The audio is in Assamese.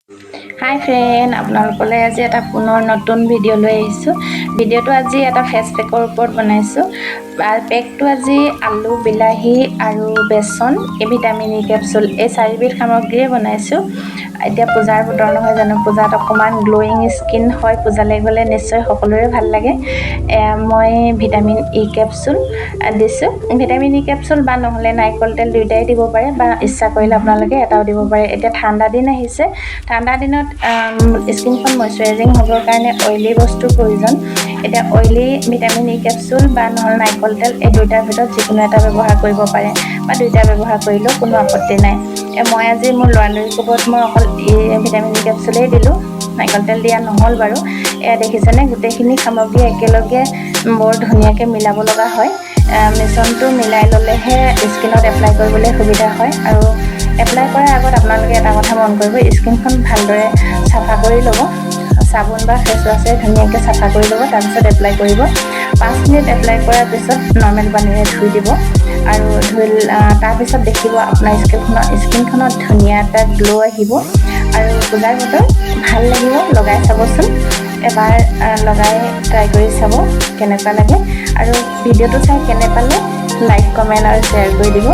হাই ফ্ৰেণ্ড, আপোনালোকলৈ আজি এটা পুনৰ নতুন ভিডিঅ' লৈ আহিছোঁ। ভিডিঅ'টো আজি এটা ফেচ পেকৰ ওপৰত বনাইছোঁ। পেকটো আজি আলু, বিলাহী আৰু বেচন, এই ভিটামিন ই কেপচুল, এই চাৰিবিধ সামগ্ৰীয়ে বনাইছোঁ। এতিয়া পূজাৰ বতৰ নহয় জানো? পূজাত অকণমান গ্ল'য়িং স্কিন হয়, পূজালৈ গ'লে নিশ্চয় সকলোৰে ভাল লাগে। মই ভিটামিন ই কেপচুল দিছোঁ। ভিটামিন ই কেপচুল বা নহ'লে নাৰিকল তেল, দুয়োটাই দিব পাৰে বা ইচ্ছা কৰিলে আপোনালোকে এটাও দিব পাৰে। এতিয়া ঠাণ্ডা দিন আহিছে। ঠাণ্ডা দিনত স্কিনখন মইশ্চাৰাইজিং হ'বৰ কাৰণে অইলি বস্তুৰ প্ৰয়োজন। এতিয়া অইলি ভিটামিন ই কেপচুল বা নহ'লে নাৰিকল তেল, এই দুয়োটাৰ ভিতৰত যিকোনো এটা ব্যৱহাৰ কৰিব পাৰে বা দুয়োটা ব্যৱহাৰ কৰিলেও কোনো আপত্তি নাই। মই আজি মোৰ লৰালৰি কোবত মই অকল এই ভিটামিন ই কেপচুলেই দিলোঁ, নাৰিকল তেল দিয়া নহ'ল বাৰু। এয়া দেখিছেনে, গোটেইখিনি সামগ্ৰী একেলগে বৰ ধুনীয়াকৈ মিলাব লগা হয়। মিশ্ৰণটো মিলাই ল'লেহে স্কিনত এপ্লাই কৰিবলৈ সুবিধা হয়। আৰু এপ্লাই কৰাৰ আগত আপোনালোকে এটা কথা মন কৰিব, স্কিনখন ভালদৰে চাফা কৰি ল'ব। চাবোন বা ফেচ ৱাছেৰে ধুনীয়াকৈ চাফা কৰি ল'ব, তাৰপিছত এপ্লাই কৰিব। 5 মিনিট এপ্লাই কৰাৰ পিছত নৰ্মেল পানীৰে ধুই দিব আৰু ধুই তাৰপিছত দেখিব আপোনাৰ স্কিনখনত ধুনীয়া এটা গ্ল' আহিব। আৰু পূজাৰ বতৰ, ভাল লাগিব, লগাই চাবচোন এবাৰ। লগাই ট্ৰাই কৰি চাব কেনেকুৱা লাগে। আৰু ভিডিঅ'টো চাই কেনে পালে লাইক, কমেণ্ট আৰু শ্বেয়াৰ কৰি দিব।